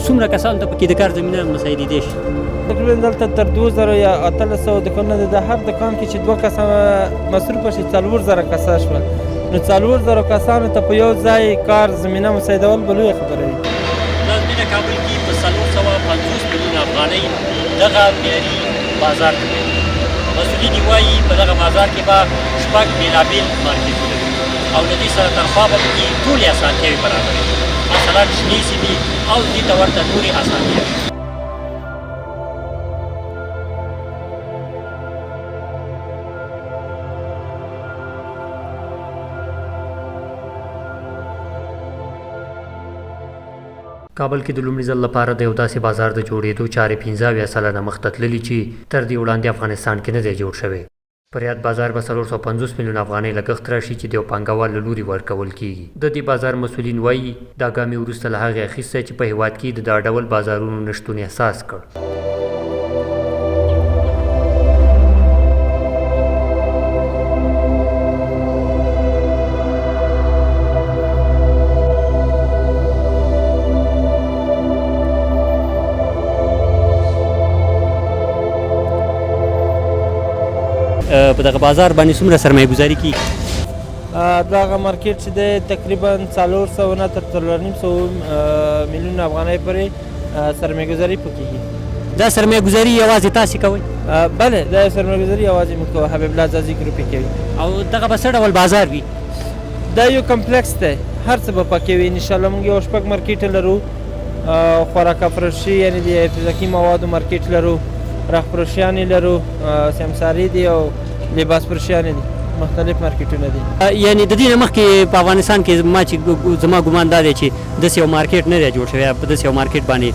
څومره کسانو ته پکې د کار زمینه مساعدېدی شي؟ تقریبا دلته تر 2000 یا 1800 دکانونه دي. د هر دکان کې چې دوه کسان مصروف شي، 4000 کسان شول، نو 4000 کسانو ته په یو ځای کار زمینه مساعدول به لویه خبره وي. پلازمېنه کابل کې په 450 میلیونه افغانۍ دغه معیاري بازار جوړوي. مسؤلین یې وایي په دغه بازار کې به شپږ بېلابېل مارکېټونه وي او له دې سره ترخوا به پکې ټولې اسانتیاوې برابرې وي، مثلا شنې سیمې او دې ته ورته نورې اسانتیاوې. کابل کې د لومړي ځل لپاره د یو داسې بازار د جوړېدو چارې 75% مخته تللي چې تر دې وړاندې افغانستان کې نه دی جوړ شوی. پر یاد بازار به 450 میلیونه افغانۍ لګښت راشي چې د یو پانګوال له لوري ورکول کېږي. د دې بازار مسؤلین وايي، دا ګام یې وروسته له هغې اخیستی چې په هېواد کې یې د دا ډول بازارونو نشتون احساس کړ. په دغه بازار باندې څومره سرمایه ګذاري کیږي؟ دغه مارکیټ چې دی تقریبا 400 نه تر 4.5 میلیون افغانۍ پورې سرمایه ګذاري پکېږي. دا سرمایه ګذاري یوازې تاسې کوئ؟ بله، دا سرمایه ګذاري یوازې موږ کوو، حبیب الله ځاځي ګروپ یې کوي. او دغه به څه ډول بازار وي؟ دا یو کمپلیکس دی، هر څه به پکې وي انشاءالله. موږ یو شپږ مارکیټ لرو، خوراک فروشي یعنې د ارتزاقي موادو مارکیټ لرو، رخ فروشیانې لرو، سمساري دي او لباس فروشیانې دي، مختلف مارکیټونه دي. یعنې د دې نه مخکې په افغانستان کې ما چې زما ګمان دا دی چې داسې یو مارکیټ نه دی جوړ شوی، په داسې یو مارکیټ باندې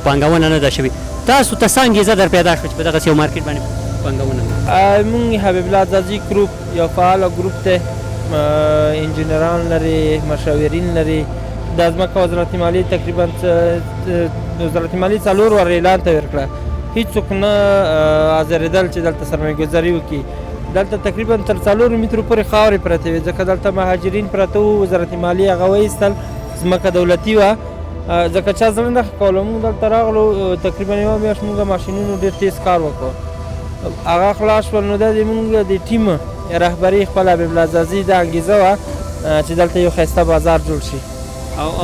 پانګونه نه ده شوې. تاسو ته څه انګېزه در پیدا شوه چې په دغسې یو مارکیټ باندې پانګونه وکړئ؟ موږ حبیب الله ځاځي ګروپ یو فعال ګروپ دی، انجینران لري، مشاورین لري. دا ځمکه وزارت مالیې تقریبا وزارت مالیې څلور واره اعلان ته ورکړه، هیڅوک نه حاضرېدل چې دلته سرمایه ګذاري وکړي. دلته تقریبا تر 4 مترو پورې خاورې پرتې وې، ځکه دلته مهاجرین پراته وو. وزارت مالیې هغه وایستل، ځمکه دولتي وه، ځکه چا زړه نه ښه کولو. موږ دلته راغلو، تقریبا یوه میاشت موږ ماشینونو ډېر تیز کار وکړو، هغه خلاص شول. نو دا د موږ د ټیم رهبري خپل حبیب الله ځاځي دا انګېزه وه چې دلته یو ښایسته بازار جوړ شي.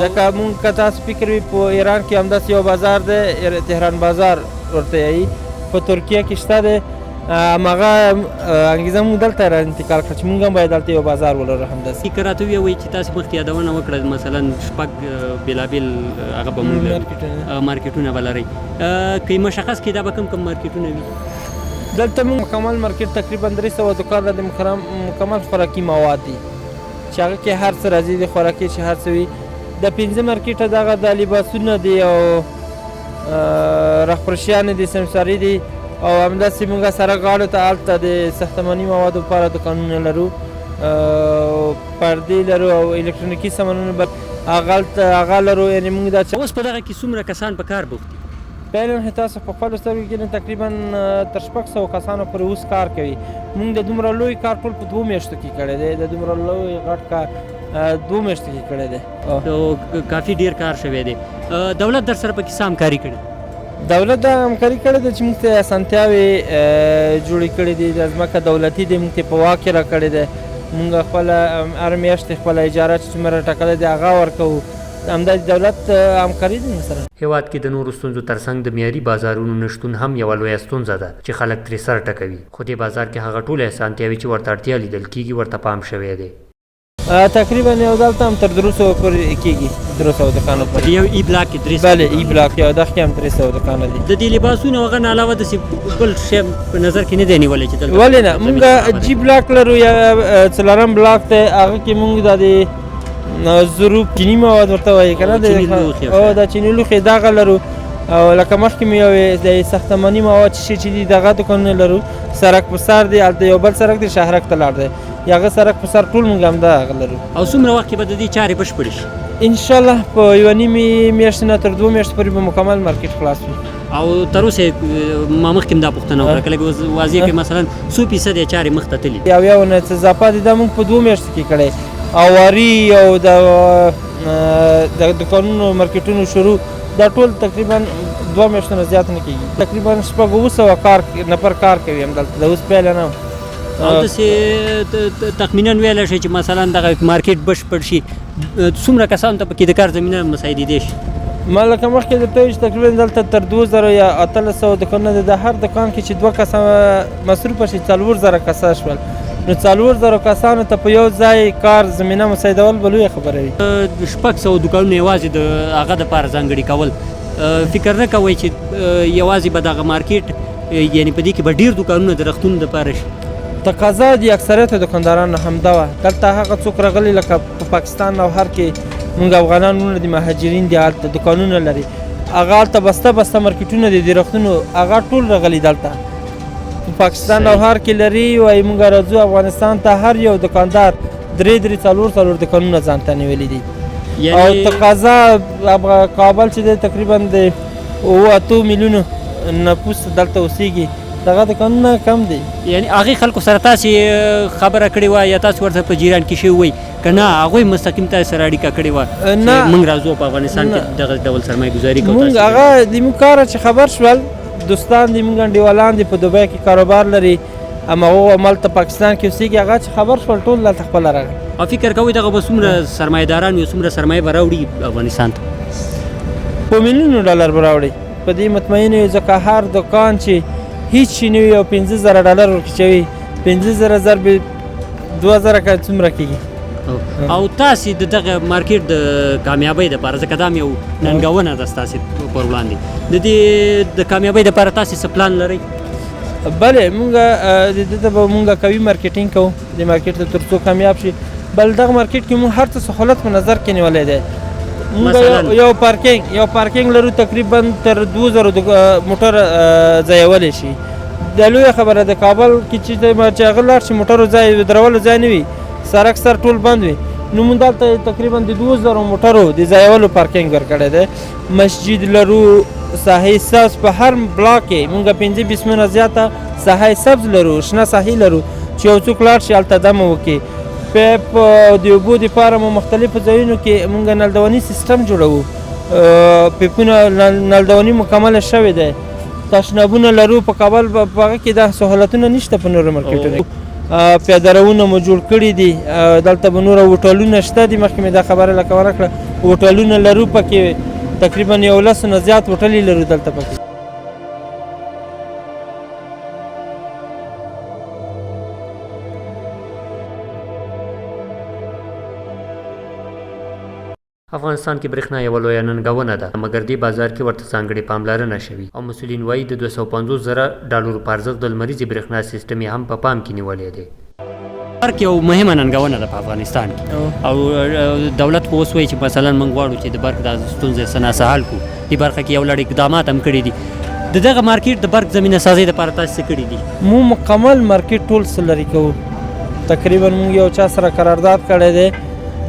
ځکه موږ که تاسو فکر وي په ایران کې همداسې یو بازار دی، تهران بازار ورته یایي، په ترکیه کې شته دی. هماغه انګېزه موږ دلته را انتقال کړه چې موږ هم باید دلته یو بازار ولرو همداسې. که راته ووایئ چې تاسې مخکې یادونه وکړه، مثلا شپږ بېلابېل هغه به موږ لرو، مارکیټونه به لرئ، که یې مشخص کړئ دا به کوم کوم مارکیټونه وي؟ دلته موږ مکمل مارکیټ تقریبا 300 دکان د مکمل خوراکي مواد دي چې هغه کې هر څه راځي، د خوراکي چې هر څه وي. د پنځه مارکیټه دغه د لباسونه دي او رخ فروشیانې دي، سمساري دي، او همداسې موږ سره غاړو ته هلته د ساختماني موادو لپاره دکانونه لرو، پردې لرو او الکترونیکي سامانونه به هغه لرو. یعنې موږ دا اوس په دغه کې څومره کسان په کار بوخت دي؟ فعلا تاسو په خپلو سترګو کې تقریبا تر 600 کسانو پورې اوس کار کوي. موږ د دومره لوی کار ټول په 2 میاشتو کې کړی دی، د دومره لوی غټ کار 2 میاشتو کې کړی دی. کافي ډېر کار شوی دی. دولت در سره پکې څه همکاري کړې؟ دولت دا همکاري کړې ده چې موږ ته اسانتیاوې جوړې کړې دي. دا ځمکه دولتي دی، موږ ته په واک کې راکړې ده. موږ خپله هر میاشت خپله اجاره چې څومره ټاکلې ده هغه ورکوو. همدا د دولت همکاري ده موږ سره. هېواد کې د نورو ستونزو ترڅنګ د معیاري بازارونو نشتون هم یوه لویه ستونزه ده چې خلک ترې سر ټکوي، خو دې بازار کې هغه ټولې اسانتیاوې چې ورته اړتیا لیدل کېږي ورته پام شوی دی. تقریبا یو دلته هم تر 300 پورې کېږي، 300 دکانو پورې. یو ای بلاک کې 300؟ بله، ای بلاک یو دغه کې هم 300 دکانه دي. د دې لباسونو هغه نه علاوه داسې بل شی په نظر کې نه دی نیولی چې دلته؟ ولې نه، موږ جی بلاک لرو یا څلورم بلاک دی، هغه کې موږ د دې ظروف چیني مواد ورته وایي که نه، او دا چیني لوښي دغه لرو. او لکه مخکې مې یو د ساختماني مواد چې دي دغه دکانونه لرو. سړک په سر دی، هلته یو بل سړک دی شهرک ته لاړ دی، هغه سړک په سر ټول موږ همدا هغه لرو. او څومره وخت کې به د دې چارې بشپړې شي؟ انشاءالله په یوه نیمې میاشتې نه تر 2 میاشتو پورې به مکمل مارکیټ خلاص وي. او تر اوسه ما مخکې هم دا پوښتنه وکړه، کله واضح کړئ مثلا څو فیصده یې چارې مخته تللي؟ یو نه څه اضافه دي، دا موږ په 2 میاشتو کې کړی. اواري او د دکانونو مارکیټونو شروع دا ټول تقریبا 2 میاشتو نه زیات نه کېږي. تقریبا 600-700 کار نفر کار کوي همدلته، د اوس پیله نه. او داسې تخمیناً ویلی شئ چې مثلا دغه مارکیټ بشپړ شي څومره کسانو ته پکې د کار زمینه مساعدېدی شي؟ ما لکه مخکې درته وویل چې تقریبا دلته تر 2000 یا 1800 دوکانونه دي. د هر دوکان کې چې 2 کسه مصروفه شي 4000 کسه شول، نو 4000 کسانو ته په یو ځای کار زمینه مساعدول به لویه خبره وي. 600 دوکانونه یوازې د هغه دپاره ځانګړي کول، فکر نه کوئ چې یوازې به دغه مارکیټ یعنې په دې کې به ډېر دوکانونه د رختونو دپاره شي؟ تقاضا د اکثریت دوکاندارانو همدا وه. دلته هغه څوک راغلي لکه په پاکستان او هر کې مونږ افغانان وروڼه دي، مهاجرین دي، هلته دوکانونه لري، هغه هلته بسته بسته مارکیټونه دي د رختونو، هغه ټول راغلي دلته په پاکستان او هر کې لري. وایي مونږ راځو افغانستان ته، هر یو دوکاندار 3 3 4 4 دوکانونه ځان ته نیولي دي. او تقاضا کابل چې دی تقریبا د 7-8 میلیونو نفوس دلته اوسېږي، دغه دوکانونه کم دي. یعنې هغې خلکو سره تاسې خبره کړې وه یا تاسې ورته په جیران کې شوي وئ که نه هغوی مستقیم تاسې سره اړیکه کړې وه نه، چې موږ راځو په افغانستان کې دغه ډول سرمایه ګذاري کوو؟ موږ هغه د موږ کاره چې خبر شول، دوستان دي، موږ انډیوالان دي، په دوبۍ کې کاروبار لري، اما هغه همالته پاکستان کې اوسېږي، هغه چې خبر شول ټول دلته خپله راغلل. او فکر کوئ دغه به څومره سرمایه داران وي، څومره سرمایه به راوړي افغانستان ته؟ په میلیونو ډالر به راوړي، په دې مطمئن یو، ځکه هر دوکان چې هیڅ شي نه وي او 5000 ډالر ورکچوي، 5000 ضرب 2000 که څومره کېږي؟ او تاسې د دغه مارکیټ د کامیابۍ دپاره، ځکه دا هم یو ننګونه ده ستاسې پر وړاندې، د دې د کامیابۍ دپاره تاسې څه پلان لرئ؟ بله، مونږ د دې ته به مونږ قوي مارکیټینګ کوو د مارکیټ ته تر څو کامیاب شي. بل دغه مارکیټ کې مونږ هر څه سهولت په نظر کې نیولی دی. مونږ یو پارکینګ لرو تقریبا تر 2000 موټر ځایولی شي. د لویه خبره د کابل کې چې هغه لاړ شي موټرو ځای درولو ځای نه وي، سړک سر ټول بند وي، نو مونږ دلته تقریبا د 2000 موټرو د ځایولو پارکینګ ورکړی دی. مسجد لرو، ساحې سبز په هر بلاک کې مونږ 25 منه زیاته ساحې سبز لرو، شنه ساحې لرو چې یو څوک لاړ شي هلته دمه وکړي. پیپ د اوبو دپاره مو مختلفو ځایونو کې مونږ نلدواني سیستم جوړوو، پیپونه نلدواني مکمله شوې ده، تشنابونه لرو. په کابل په هغه کې دا سهولتونه نشته په نورو مارکیټونو کې. پیادهرونه مو جوړ کړي دي، دلته به نور هوټلونه شته دي، مخکې مې دا خبره لکه ونه کړه، هوټلونه لرو پکې تقریبا یو لسو نه زیات هوټلې لرو دلته پکې. افغانستان کې برېښنا یوه لویه ننګونه ده، مګر دې بازار کې ورته ځانګړې پاملرنه شوې او مسؤلین وایي د 250 زره ډالرو په ارزښت د لمریزې برېښنا سیستم یې هم په پام کې نیولی دی. برق یو مهمه ننګونه ده په افغانستان کې، او دولت خو اوس وایي چې مثلا موږ غواړو چې د برق دا ستونزه څه ناڅه حل کړو، دې برخه کې یو لړ اقدامات هم کړي دي. د دغه مارکیټ د برق زمینه سازۍ لپاره تاسې څه کړي دي؟ موږ مکمل مارکیټ ټول سولري کوو، تقریبا موږ یو چا سره قرارداد کړی دی،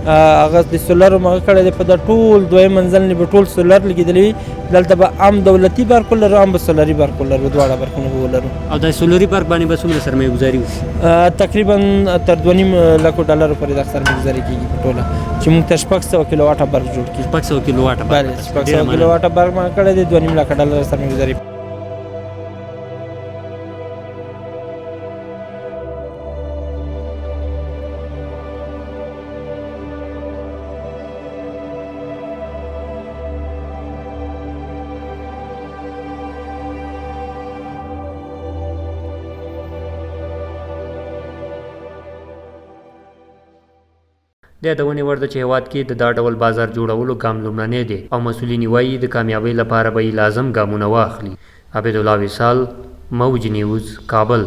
هغه د سولر هم هغه کړی دی، په دا ټول دویم منزل نه به ټول سولر لګېدلی وي. دلته به هم دولتي برق ولرو هم به سولري برق ولرو، دواړه برقونه به ولرو. او د سولري برق باندې به څومره سرمایه ګذاري وشي؟ تقریبا تر 2.5 لکو ډالرو پورې دغه سرمایه ګذاري کېږي په ټوله، چې موږ ته 600 کیلو واټه برق جوړ کړي. 600 کیلو واټه برق. بله، 600 کیلو واټه برق ما کړی دی، 2.5 لکه ډالر سرمایه ګذاري. د یادونې وړ ده چې هېواد کې د دا ډول بازار جوړولو ګام لومړنی دی او مسؤلین یې وایي د کامیابۍ لپاره به یې لازم ګامونه واخلي. عبیدالله وصال، موج نیوز، کابل.